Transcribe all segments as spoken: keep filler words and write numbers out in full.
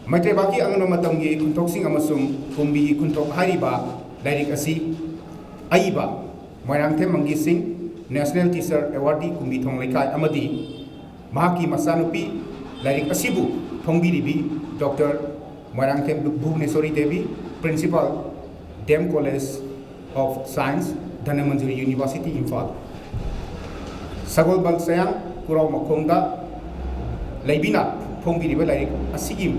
ꯃꯩꯇ꯭ꯔꯩꯕꯥꯛꯀꯤ ꯑꯉꯟꯕ ꯃꯇꯝꯒꯤ ꯈꯨꯟꯊꯣꯛꯁꯤꯡ ꯑꯃꯁꯨꯡ ꯀꯨꯝꯕꯤꯒꯤ ꯈꯨꯟꯊꯣꯛ ꯍꯥꯏꯔꯤꯕ ꯂꯥꯏꯔꯤꯛ ꯑꯁꯤ ꯑꯏꯕ ꯃꯣꯏꯔꯥꯡꯊꯦꯝ ꯃꯪꯒꯤꯠ ꯁꯤꯡ, National Teacher Awardee, ꯀꯨꯝꯕꯤ ꯊꯣꯡ ꯂꯩꯀꯥꯏ ꯑꯃꯗꯤ ꯃꯍꯥꯛꯀꯤ ꯃꯆꯥꯅꯨꯄꯤ, ꯂꯥꯏꯔꯤꯛ ꯑꯁꯤꯕꯨ ꯐꯣꯡꯕꯤꯔꯤꯕꯤ doctor Moirangthem Bhubaneswori Devi, Principal, D M College of Science, Dhanamanjuri University, Imphal. ꯁꯒꯣꯜꯕꯜ ꯆꯌꯥꯡ ꯀꯨꯔꯥꯎ ꯃꯈꯣꯡꯗ ꯂꯩꯕꯤꯅ ꯐꯣꯡꯕꯤꯔꯤꯕ ꯂꯥꯏꯔꯤꯛ ꯑꯁꯤꯒꯤ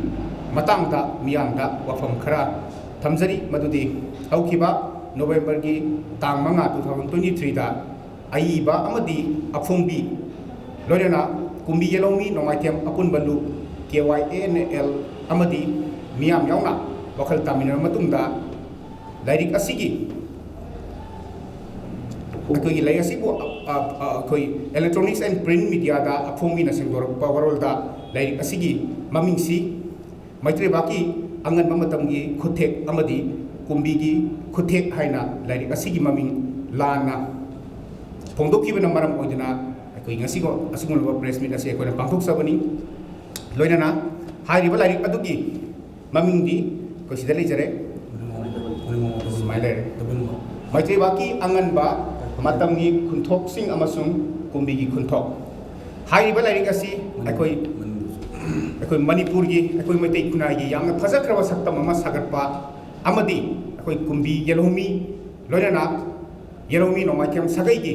ꯃꯇꯥꯡꯗ ꯃꯤꯌꯥꯝꯗ ꯋꯥꯐꯝ ꯈꯔ ꯊꯝꯖꯔꯤ꯫ ꯃꯗꯨꯗꯤ ꯍꯧꯈꯤꯕ ꯅꯣꯕꯦꯝꯕꯔꯒꯤ ꯇꯥꯡ ꯃꯉꯥ, two thousand twenty-threeꯗ ꯑꯏꯕ ꯑꯃꯗꯤ ꯑꯐꯣꯡꯕꯤ, ꯂꯣꯏꯅꯅ ꯀꯨꯝꯕꯤ ꯌꯦꯂꯧꯃꯤ ꯅꯣꯡꯃꯥꯏꯊꯦꯝ ꯑꯄꯨꯟꯕ ꯂꯨꯞ, K Y A N L, ꯑꯃꯗꯤ ꯃꯤꯌꯥꯝ ꯌꯥꯎꯅ ꯋꯥꯈꯜ ꯇꯥꯃꯤꯟꯅꯔꯕ ꯃꯇꯨꯡꯗ, ꯂꯥꯏꯔꯤꯛ ꯑꯁꯤꯒꯤ, ꯑꯩꯈꯣꯏꯒꯤ ꯂꯥꯏꯔꯤꯛ ꯑꯁꯤꯕꯨ, ꯑ, ꯑ, ꯑ, ꯑꯩꯈꯣꯏ Electronics and Print Mediaꯗ ꯑꯐꯣꯡꯕꯤꯅ ꯁꯦꯡꯗꯣꯔꯛꯄ ꯋꯥꯔꯣꯜꯗ, ꯂꯥꯏꯔꯤꯛ ꯑꯁꯤꯒꯤ ꯃꯃꯤꯡꯁꯤ ꯃꯩꯇ꯭ꯔꯩꯕꯥꯛꯀꯤ ꯑꯉꯟꯕ ꯃꯇꯝꯒꯤ ꯈꯨꯠꯊꯦꯛ ꯑꯃꯗꯤ ꯀꯨꯝꯕꯤꯒꯤ ꯈꯨꯠꯊꯦꯛ ꯍꯥꯏꯅ ꯂꯥꯏꯔꯤꯛ ꯑꯁꯤꯒꯤ ꯃꯃꯤꯡ ꯂꯥꯟꯅ ꯐꯣꯡꯗꯣꯛꯈꯤꯕꯅ ꯃꯔꯝ ꯑꯣꯏꯗꯨꯅ, ꯑꯩꯈꯣꯏ ꯉꯁꯤ ꯑꯁꯤꯒꯨꯝꯂꯕ press meet ꯑꯁꯤ ꯑꯩꯈꯣꯏꯅ ꯄꯥꯡꯊꯣꯛꯆꯕꯅꯤ꯫ ꯂꯣꯏꯅꯅ ꯍꯥꯏꯔꯤꯕ ꯂꯥꯏꯔꯤꯛ ꯑꯗꯨꯒꯤ ꯃꯃꯤꯡꯗꯤ ꯑꯩꯈꯣꯏ ꯁꯤꯗ ꯂꯩꯖꯔꯦ꯫ ꯁꯨꯃꯥꯏꯅ ꯂꯩꯔꯦ꯫ ꯃꯩꯇꯩꯕꯥꯛꯀꯤ ꯑꯉꯟꯕ ꯃꯇꯝꯒꯤ ꯈꯨꯟꯊꯣꯛꯁꯤꯡ ꯑꯃꯁꯨꯡ ꯀꯨꯝꯕꯤꯒꯤ ꯈꯨꯟꯊꯣꯛ꯫ ꯍꯥꯏꯔꯤꯕ ꯂꯥꯏꯔꯤꯛ ꯑꯁꯤ ꯑꯩꯈꯣꯏ, ꯑꯩꯈꯣꯏ ꯃꯅꯤꯄꯨꯔꯒꯤ, ꯑꯩꯈꯣꯏ ꯃꯩꯇꯩ ꯈꯨꯟꯅꯥꯏꯒꯤ ꯌꯥꯝꯅ ꯐꯖꯈ꯭ꯔꯕ ꯁꯛꯇꯝ ꯑꯃ ꯁꯥꯒꯠꯄ ꯑꯃꯗꯤ ꯑꯩꯈꯣꯏ ꯀꯨꯝꯕꯤ ꯌꯦꯜꯍꯧꯃꯤ, ꯂꯣꯏꯅꯅ ꯌꯦꯜꯍꯧꯃꯤ ꯅꯣꯡꯃꯥꯏꯊꯦꯝ ꯁꯥꯒꯩꯒꯤ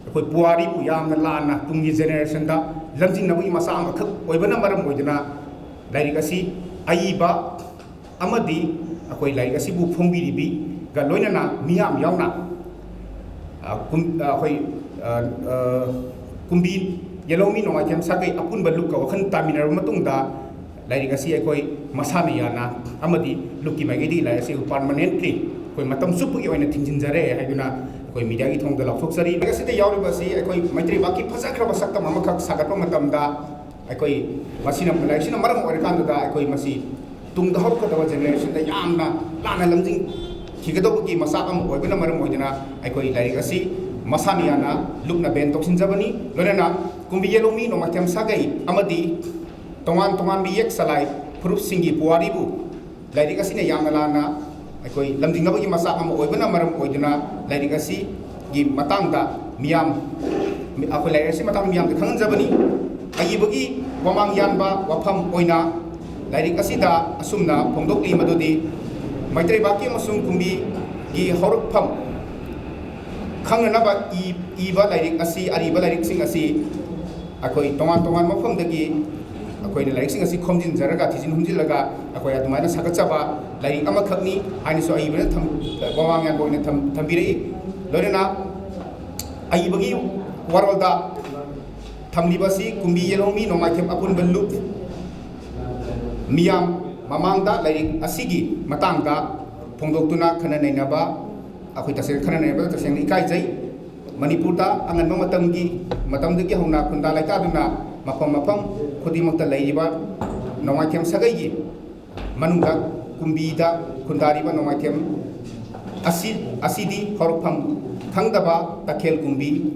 ꯑꯩꯈꯣꯏ ꯄꯨꯋꯥꯔꯤꯕꯨ ꯌꯥꯝꯅ ꯂꯥꯟꯅ ꯇꯨꯡꯒꯤ generationꯗ ꯂꯝꯖꯤꯡꯅꯕꯒꯤ ꯃꯆꯥꯛ ꯑꯃꯈꯛ ꯑꯣꯏꯕꯅ ꯃꯔꯝ ꯑꯣꯏꯗꯨꯅ, ꯂꯥꯏꯔꯤꯛ ꯑꯁꯤ ꯑꯏꯕ ꯑꯃꯗꯤ ꯑꯩꯈꯣꯏ ꯂꯥꯏꯔꯤꯛ ꯑꯁꯤꯕꯨ ꯐꯣꯡꯕꯤꯔꯤꯕꯤꯒ ꯂꯣꯏꯅꯅ ꯃꯤꯌꯥꯝ ꯌꯥꯎꯅ, ꯑ, ꯀꯨꯝ-, ꯑ, ꯑꯩꯈꯣꯏ, ꯑ, ꯑ, ꯀꯨꯝꯕꯤ ꯌꯦꯜꯍꯧꯃꯤ ꯅꯣꯡꯃꯥꯏꯊꯦꯝ ꯁꯥꯒꯩ ꯑꯄꯨꯟꯕ ꯂꯨꯞꯀ ꯋꯥꯈꯜ ꯇꯥꯃꯤꯟꯅꯔꯕ ꯃꯇꯨꯡꯗ, ꯂꯥꯏꯔꯤꯛ ꯑꯁꯤ ꯑꯩꯈꯣꯏ ꯃꯁꯥꯅ ꯌꯥꯅ ꯑꯃꯗꯤ ꯂꯨꯞꯀꯤ ꯃꯥꯏꯀꯩꯗꯒꯤ ꯂꯥꯏꯔꯤꯛ ꯑꯁꯤ permanently ꯑꯩꯈꯣꯏ ꯃꯇꯝ ꯆꯨꯞꯄꯒꯤ ꯑꯣꯏꯅ ꯊꯤꯡꯖꯤꯟꯖꯔꯦ ꯍꯥꯏꯗꯨꯅ ꯑꯩꯈꯣꯏ mediaꯒꯤ ꯊꯣꯡꯗ ꯂꯥꯎꯊꯣꯛꯆꯔꯤ꯫ ꯂꯥꯏꯔꯤꯛ ꯑꯁꯤꯗ ꯌꯥꯎꯔꯤꯕ ꯑꯁꯤ ꯑꯩꯈꯣꯏ ꯃꯩꯇꯩꯕꯥꯛꯀꯤ ꯐꯖꯈ꯭ꯔꯕ ꯁꯛꯇꯝ ꯑꯃꯈꯛ ꯁꯥꯒꯠꯄ ꯃꯇꯝꯗ, ꯑꯩꯈꯣꯏ ꯃꯁꯤꯅ, ꯂꯥꯏꯔꯤꯛꯁꯤꯅ ꯃꯔꯝ ꯑꯣꯏꯔꯀꯥꯟꯗꯨꯗ ꯑꯩꯈꯣꯏ ꯃꯁꯤ ꯇꯨꯡꯗ ꯍꯧꯔꯛꯀꯗꯕ generationꯗ ꯌꯥꯝꯅ ꯂꯥꯟꯅ ꯂꯝꯖꯤꯡꯈꯤꯒꯗꯧꯕꯒꯤ ꯃꯆꯥꯛ ꯑꯃ ꯑꯣꯏꯕꯅ ꯃꯔꯝ ꯑꯣꯏꯗꯨꯅ, ꯑꯩꯈꯣꯏ ꯂꯥꯏꯔꯤꯛ ꯑꯁꯤ ꯃꯁꯥꯅ ꯌꯥꯅ ꯂꯨꯞꯅ ban ꯇꯧꯁꯤꯟꯖꯕꯅꯤ꯫ ꯂꯣꯏꯅꯅ ꯀꯨꯝꯕꯤ ꯌꯦꯜꯍꯧꯃꯤ ꯅꯣꯡꯃꯥꯏꯊꯦꯝ ꯁꯥꯒꯩ ꯑꯃꯗꯤ ꯇꯣꯉꯥꯟ ꯇꯣꯉꯥꯟꯕ ꯌꯦꯛ ꯆꯂꯥꯏ ꯐꯨꯔꯨꯞꯁꯤꯡꯒꯤ ꯄꯨꯋꯥꯔꯤꯕꯨ ꯂꯥꯏꯔꯤꯛ ꯑꯁꯤꯅ ꯌꯥꯝꯅ ꯂꯥꯟꯅ ꯑꯩꯈꯣꯏ ꯂꯝꯖꯤꯡꯅꯕꯒꯤ ꯃꯆꯥꯛ ꯑꯃ ꯑꯣꯏꯕꯅ ꯃꯔꯝ ꯑꯣꯏꯗꯨꯅ, ꯂꯥꯏꯔꯤꯛ ꯑꯁꯤꯒꯤ ꯃꯇꯥꯡꯗ ꯃꯤꯌꯥꯝ, ꯑꯩꯈꯣꯏ ꯂꯥꯏꯔꯤꯛ ꯑꯁꯤ ꯃꯇꯥꯡꯗ ꯃꯤꯌꯥꯝꯗ ꯈꯪꯍꯟꯖꯕꯅꯤ꯫ ꯑꯏꯕꯒꯤ ꯋꯥꯃꯥꯡ ꯌꯥꯟꯕ ꯋꯥꯐꯝ ꯑꯣꯏꯅ ꯂꯥꯏꯔꯤꯛ ꯑꯁꯤꯗ ꯑꯁꯨꯝꯅ ꯐꯣꯡꯗꯣꯛꯂꯤ ꯃꯗꯨꯗꯤ, ꯃꯩꯇꯩ ꯚꯥꯀꯤ ꯑꯃꯁꯨꯡ ꯀꯨꯝꯕꯤꯒꯤ ꯍꯧꯔꯛꯐꯝ ꯈꯪꯅꯅꯕ ꯏ-, ꯏꯕ ꯂꯥꯏꯔꯤꯛ ꯑꯁꯤ, ꯑꯔꯤꯕ ꯂꯥꯏꯔꯤꯛꯁꯤꯡ ꯑꯁꯤ ꯑꯩꯈꯣꯏ ꯇꯣꯉꯥꯟ ꯇꯣꯉꯥꯟꯕ ꯃꯐꯝꯗꯒꯤ ꯑꯩꯈꯣꯏꯅ ꯂꯥꯏꯔꯤꯛꯁꯤꯡ ꯑꯁꯤ ꯈꯣꯝꯖꯤꯟꯖꯔꯒ, ꯊꯤꯖꯤꯟ ꯍꯨꯝꯖꯤꯜꯂꯒ ꯑꯩꯈꯣꯏ ꯑꯗꯨꯃꯥꯏꯅ ꯁꯥꯒꯠꯆꯕ ꯂꯥꯏꯔꯤꯛ ꯑꯃꯈꯛꯅꯤ ꯍꯥꯏꯅꯁꯨ ꯑꯏꯕꯅ ꯊꯝ-, ꯋꯥꯃꯥꯡ ꯌꯥꯟꯕ ꯑꯣꯏꯅ ꯊꯝ-, ꯊꯝꯕꯤꯔꯛꯏ꯫ ꯂꯣꯏꯅꯅ ꯑꯏꯕꯒꯤ ꯋꯥꯔꯣꯜꯗ ꯊꯝꯂꯤꯕ ꯑꯁꯤ ꯀꯨꯝꯕꯤ ꯌꯦꯜꯍꯧꯃꯤ ꯅꯣꯡꯃꯥꯏꯊꯦꯝ ꯑꯄꯨꯟꯕ ꯂꯨꯞ ꯃꯤꯌꯥꯝ ꯃꯃꯥꯡꯗ ꯂꯥꯏꯔꯤꯛ ꯑꯁꯤꯒꯤ ꯃꯇꯥꯡꯗ ꯐꯣꯡꯗꯣꯛꯇꯨꯅ ꯈꯟꯅ ꯅꯩꯅꯕ, ꯑꯩꯈꯣꯏ ꯇꯁꯦꯡꯅ ꯈꯟꯅ ꯅꯩꯅꯕꯗ ꯇꯁꯦꯡꯅ ꯏꯀꯥꯏꯖꯩ꯫ ꯃꯅꯤꯄꯨꯔꯗ ꯑꯉꯟꯕ ꯃꯇꯝꯒꯤ, ꯃꯇꯝꯗꯒꯤ ꯍꯧꯅ ꯈꯨꯟꯗꯥ ꯂꯩꯇꯥꯗꯨꯅ ꯃꯐꯝ ꯃꯐꯝ ꯈꯨꯗꯤꯡꯃꯛꯇ ꯂꯩꯔꯤꯕ ꯅꯣꯡꯃꯥꯏꯊꯦꯝ ꯁꯥꯒꯩꯒꯤ ꯃꯅꯨꯡꯗ ꯀꯨꯝꯕꯤꯗ ꯈꯨꯟꯗꯥꯔꯤꯕ ꯅꯣꯡꯃꯥꯏꯊꯦꯝ ꯑꯁꯤ, ꯑꯁꯤꯗꯤ ꯍꯧꯔꯛꯐꯝ ꯈꯪꯗꯕ ꯇꯈꯦꯜ ꯀꯨꯝꯕꯤ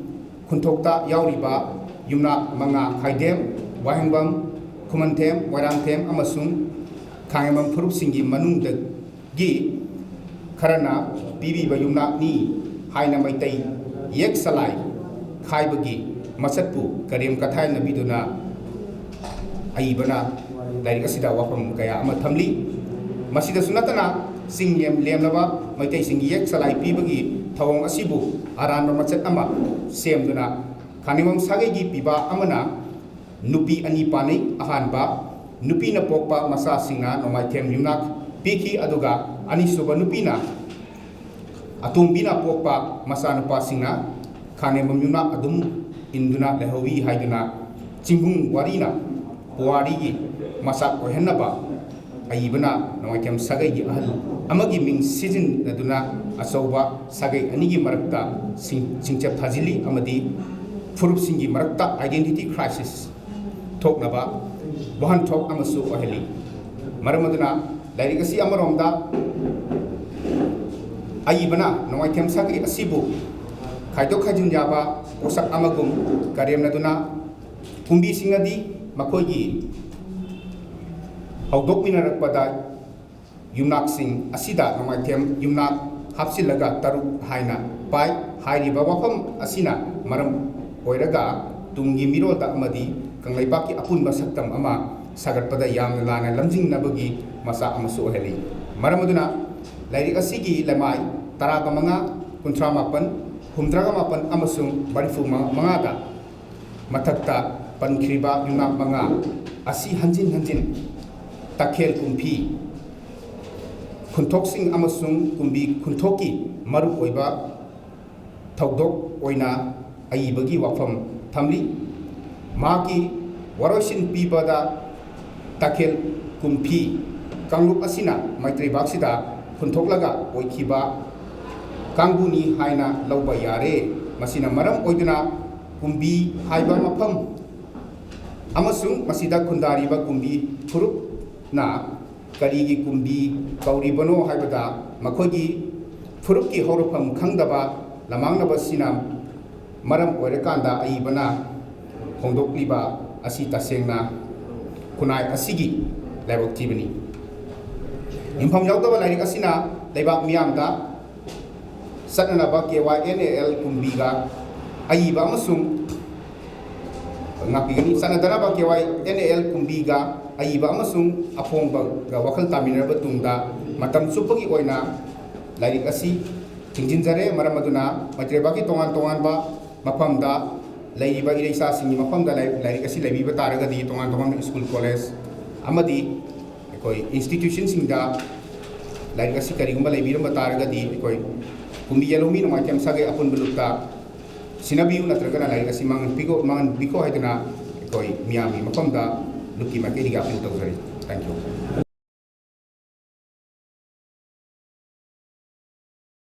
ꯈꯨꯟꯊꯣꯛꯇ ꯌꯥꯎꯔꯤꯕ ꯌꯨꯝꯅꯥꯛ ꯃꯉꯥ, ꯈꯥꯏꯗꯦꯝ, ꯋꯥꯍꯦꯡꯕꯝ, ꯈꯨꯃꯟꯊꯦꯝ, ꯋꯥꯏꯔꯥꯡꯊꯦꯝ ꯑꯃꯁꯨꯡ ꯈꯥꯡꯉꯦꯝꯕꯝ ꯐꯨꯔꯨꯞꯁꯤꯡꯒꯤ ꯃꯅꯨꯡꯗ ꯒꯤ ꯈꯔꯅ ꯄꯤꯕꯤꯕ ꯌꯨꯝꯅꯥꯛꯅꯤ ꯍꯥꯏꯅ ꯃꯩꯇꯩ ꯌꯦꯛ ꯆꯂꯥꯏ ꯈꯥꯏꯕꯒꯤ ꯃꯆꯠꯄꯨ ꯀꯔꯦꯝ ꯀꯊꯥꯏꯅꯕꯤꯗꯨꯅ ꯑꯏꯕꯅ ꯂꯥꯏꯔꯤꯛ ꯑꯁꯤꯗ ꯋꯥꯐꯝ ꯀꯌꯥ ꯑꯃ ꯊꯝꯂꯤ꯫ ꯃꯁꯤꯗꯁꯨ ꯅꯠꯇꯅ, ꯆꯤꯡ ꯂꯦꯝ-, ꯂꯦꯝꯂꯕ ꯃꯩꯇꯩꯁꯤꯡꯒꯤ ꯌꯦꯛ ꯆꯂꯥꯏ ꯄꯤꯕꯒꯤ ꯊꯧꯑꯣꯡ ꯑꯁꯤꯕꯨ ꯑꯔꯥꯟꯕ ꯃꯆꯠ ꯑꯃ ꯁꯦꯝꯗꯨꯅ ꯈꯥꯅꯤꯡꯕꯝ ꯁꯥꯒꯩꯒꯤ ꯄꯤꯕꯥ ꯑꯃꯅ ꯅꯨꯄꯤ ꯑꯅꯤ ꯄꯥꯟꯅꯩ꯫ ꯑꯍꯥꯟꯕ ꯅꯨꯄꯤꯅ ꯄꯣꯛꯄ ꯃꯆꯥꯁꯤꯡꯅ ꯅꯣꯡꯃꯥꯏꯊꯦꯝ ꯌꯨꯝꯅꯥꯛ ꯄꯤꯈꯤ, ꯑꯗꯨꯒ ꯑꯅꯤꯁꯨꯕ ꯅꯨꯄꯤꯅ, ꯑꯇꯣꯝꯕꯤꯅ ꯄꯣꯛꯄ ꯃꯆꯥꯅꯨꯄꯥꯁꯤꯡꯅ ꯈꯥꯅꯦꯝꯕꯝ ꯌꯨꯝꯅꯥꯛ ꯑꯗꯨꯝ ꯏꯟꯗꯨꯅ ꯂꯩꯍꯧꯏ ꯍꯥꯏꯗꯨꯅ ꯆꯤꯡꯒꯨꯡ ꯋꯥꯔꯤꯅ ꯄꯨꯋꯥꯔꯤꯒꯤ ꯃꯆꯥꯛ ꯑꯣꯏꯍꯟꯅꯕ ꯑꯏꯕꯅ ꯅꯣꯡꯃꯥꯏꯊꯦꯝ ꯁꯥꯒꯩꯒꯤ ꯑꯍꯜ ꯑꯃꯒꯤ ꯃꯤꯡ ꯁꯤꯖꯤꯟꯅꯗꯨꯅ ꯑꯆꯧꯕ ꯁꯥꯒꯩ ꯑꯅꯤꯒꯤ ꯃꯔꯛꯇ ꯆꯤꯡ-, ꯆꯤꯡꯆꯞ ꯊꯥꯖꯤꯜꯂꯤ ꯑꯃꯗꯤ ꯐꯨꯔꯨꯞꯁꯤꯡꯒꯤ ꯃꯔꯛꯇ identity crisis ꯊꯣꯛꯅꯕ ꯋꯥꯍꯟꯊꯣꯛ ꯑꯃꯁꯨ ꯑꯣꯏꯍꯜꯂꯤ꯫ ꯃꯔꯝ ꯑꯗꯨꯅ ꯂꯥꯏꯔꯤꯛ ꯑꯁꯤ ꯑꯃꯔꯣꯝꯗ ꯑꯏꯕꯅ ꯅꯣꯡꯃꯥꯏꯊꯦꯝ ꯁꯥꯒꯩ ꯑꯁꯤꯕꯨ ꯈꯥꯏꯗꯣꯛ ꯈꯥꯏꯖꯤꯟ ꯌꯥꯕ ꯄꯣꯠꯁꯛ ꯑꯃꯒꯨꯝ ꯀꯔꯦꯝꯅꯗꯨꯅ ꯀꯨꯝꯕꯤꯁꯤꯡꯅꯗꯤ ꯃꯈꯣꯏꯒꯤ ꯍꯧꯗꯣꯛꯃꯤꯟꯅꯔꯛꯄꯗ ꯌꯨꯝꯅꯥꯛꯁꯤꯡ ꯑꯁꯤꯗ ꯅꯣꯡꯃꯥꯏꯊꯦꯝ ꯌꯨꯝꯅꯥꯛ ꯍꯥꯞꯆꯤꯜꯂꯒ ꯇꯔꯨꯛ ꯍꯥꯏꯅ ꯄꯥꯏ꯫ ꯍꯥꯏꯔꯤꯕ ꯋꯥꯐꯝ ꯑꯁꯤꯅ ꯃꯔꯝ ꯑꯣꯏꯔꯒ ꯇꯨꯡꯒꯤ ꯃꯤꯔꯣꯜꯗ ꯑꯃꯗꯤ ꯀꯪꯂꯩꯄꯥꯛꯀꯤ ꯑꯄꯨꯟꯕ ꯁꯛꯇꯝ ꯑꯃ ꯁꯥꯒꯠꯄꯗ ꯌꯥꯝꯅ ꯂꯥꯟꯅ ꯂꯝꯖꯤꯡꯅꯕꯒꯤ ꯃꯆꯥꯛ ꯑꯃꯁꯨ ꯑꯣꯏꯍꯜꯂꯤ꯫ ꯃꯔꯝ ꯑꯗꯨꯅ ꯂꯥꯏꯔꯤꯛ ꯑꯁꯤꯒꯤ ꯂꯃꯥꯏ ꯇꯔꯥꯒ ꯃꯉꯥ, ꯀꯨꯟꯊ꯭ꯔꯥ ꯃꯥꯄꯟ, ꯍꯨꯝꯗ꯭ꯔꯥꯒ ꯃꯥꯄꯟ ꯑꯃꯁꯨꯡ ꯃꯔꯤꯐꯨ ꯃꯉꯥꯗ ꯃꯊꯛꯇ ꯄꯟꯈ꯭ꯔꯤꯕ ꯌꯨꯝꯅꯥꯛ ꯃꯉꯥ ꯑꯁꯤ ꯍꯟꯖꯤꯟ ꯍꯟꯖꯤꯟ ꯇꯈꯦꯜ ꯀꯨꯝꯐꯤ ꯈꯨꯟꯊꯣꯛꯁꯤꯡ ꯑꯃꯁꯨꯡ ꯀꯨꯝꯕꯤ ꯈꯨꯟꯊꯣꯛꯀꯤ ꯃꯔꯨꯑꯣꯏꯕ ꯊꯧꯗꯣꯛ ꯑꯣꯏꯅ ꯑꯏꯕꯒꯤ ꯋꯥꯐꯝ ꯊꯝꯂꯤ꯫ ꯃꯍꯥꯛꯀꯤ ꯋꯥꯔꯣꯏꯁꯤꯟ ꯄꯤꯕꯗ ꯇꯈꯦꯜ ꯀꯨꯝꯐꯤ ꯀꯥꯡꯂꯨꯞ ꯑꯁꯤꯅ ꯃꯩꯇ꯭ꯔꯩꯕꯥꯛꯁꯤꯗ ꯈꯨꯟꯊꯣꯛꯂꯒ ꯑꯣꯏꯈꯤꯕ ꯀꯥꯡꯕꯨꯅꯤ ꯍꯥꯏꯅ ꯂꯧꯕ ꯌꯥꯔꯦ꯫ ꯃꯁꯤꯅ ꯃꯔꯝ ꯑꯣꯏꯗꯨꯅ ꯀꯨꯝꯕꯤ ꯍꯥꯏꯕ ꯃꯐꯝ ꯑꯃꯁꯨꯡ ꯃꯁꯤꯗ ꯈꯨꯟꯗꯥꯔꯤꯕ ꯀꯨꯝꯕꯤ ꯐꯨꯔꯨꯞꯅ ꯀꯔꯤꯒꯤ ꯀꯨꯝꯕꯤ ꯀꯧꯔꯤꯕꯅꯣ ꯍꯥꯏꯕꯗ ꯃꯈꯣꯏꯒꯤ ꯐꯨꯔꯨꯞꯀꯤ ꯍꯧꯔꯛꯐꯝ ꯈꯪꯗꯕ ꯂꯃꯥꯡꯅꯕꯁꯤꯅ ꯃꯔꯝ ꯑꯣꯏꯔꯀꯥꯟꯗ ꯑꯏꯕꯅ ꯐꯣꯡꯗꯣꯛꯂꯤꯕ ꯑꯁꯤ ꯇꯁꯦꯡꯅ ꯈꯨꯟꯅꯥꯏ ꯑꯁꯤꯒꯤ ꯂꯥꯏꯕꯛ ꯊꯤꯕꯅꯤ꯫ ꯌꯨꯝꯐꯝ ꯌꯥꯎꯗꯕ ꯂꯥꯏꯔꯤꯛ ꯑꯁꯤꯅ ꯂꯩꯕꯥꯛ ꯃꯤꯌꯥꯝꯗ ꯆꯠꯅꯅꯕ K Y N A L ꯀꯨꯝꯕꯤꯒ ꯑꯏꯕ ꯑꯃꯁꯨꯡ ꯉꯥꯛꯄꯤꯒꯅꯤ꯫ ꯆꯠꯅꯗꯅꯕ K Y N A L ꯀꯨꯝꯕꯤꯒ ꯑꯏꯕ ꯑꯃꯁꯨꯡ ꯑꯐꯣꯡꯕꯒ ꯋꯥꯈꯜ ꯇꯥꯃꯤꯟꯅꯔꯕ ꯇꯨꯡꯗ ꯃꯇꯝ ꯆꯨꯞꯄꯒꯤ ꯑꯣꯏꯅ ꯂꯥꯏꯔꯤꯛ ꯑꯁꯤ ꯊꯤꯡꯖꯤꯟꯖꯔꯦ꯫ ꯃꯔꯝ ꯑꯗꯨꯅ ꯃꯩꯇ꯭ꯔꯩꯕꯥꯛꯀꯤ ꯇꯣꯉꯥꯟ ꯇꯣꯉꯥꯟꯕ ꯃꯐꯝꯗ ꯂꯩꯔꯤꯕ ꯏꯔꯩꯆꯥꯁꯤꯡꯒꯤ ꯃꯐꯝꯗ ꯂꯥꯏ-, ꯂꯥꯏꯔꯤꯛ ꯑꯁꯤ ꯂꯩꯕꯤꯕ ꯇꯥꯔꯒꯗꯤ ꯇꯣꯉꯥꯟ ꯇꯣꯉꯥꯟꯕ ꯁ꯭ꯀꯨꯜ, ꯀꯣꯂꯦꯖ ꯑꯃꯗꯤ ꯑꯩꯈꯣꯏ ꯏꯟꯁꯇꯤꯇ꯭ꯌꯨꯁꯟꯁꯤꯡꯗ ꯂꯥꯏꯔꯤꯛ ꯑꯁꯤ ꯀꯔꯤꯒꯨꯝꯕ ꯂꯩꯕꯤꯔꯝꯕ ꯇꯥꯔꯒꯗꯤ ꯑꯩꯈꯣꯏ ꯀꯨꯝꯕꯤ ꯌꯦꯜꯍꯧꯃꯤ ꯅꯣꯡꯃꯥꯏꯊꯦꯝ ꯁꯥꯒꯩ ꯑꯄꯨꯟꯕ ꯂꯨꯞꯇ ꯁꯤꯟꯅꯕꯤꯌꯨ, ꯅꯠꯇ꯭ꯔꯒꯅ ꯂꯥꯏꯔꯤꯛ ꯑꯁꯤ ꯃꯥꯡꯍꯟꯕꯤꯈꯣ, ꯃꯥꯡꯍꯟꯕꯤꯈꯣ ꯍꯥꯏꯗꯨꯅ ꯑꯩꯈꯣꯏ ꯃꯤꯌꯥꯝꯒꯤ ꯃꯐꯝꯗ ꯂꯨꯞꯀꯤ ꯃꯥꯏꯀꯩꯗꯒꯤ ꯑꯄꯤꯜ ꯇꯧꯖꯔꯤ꯫ Thank you꯫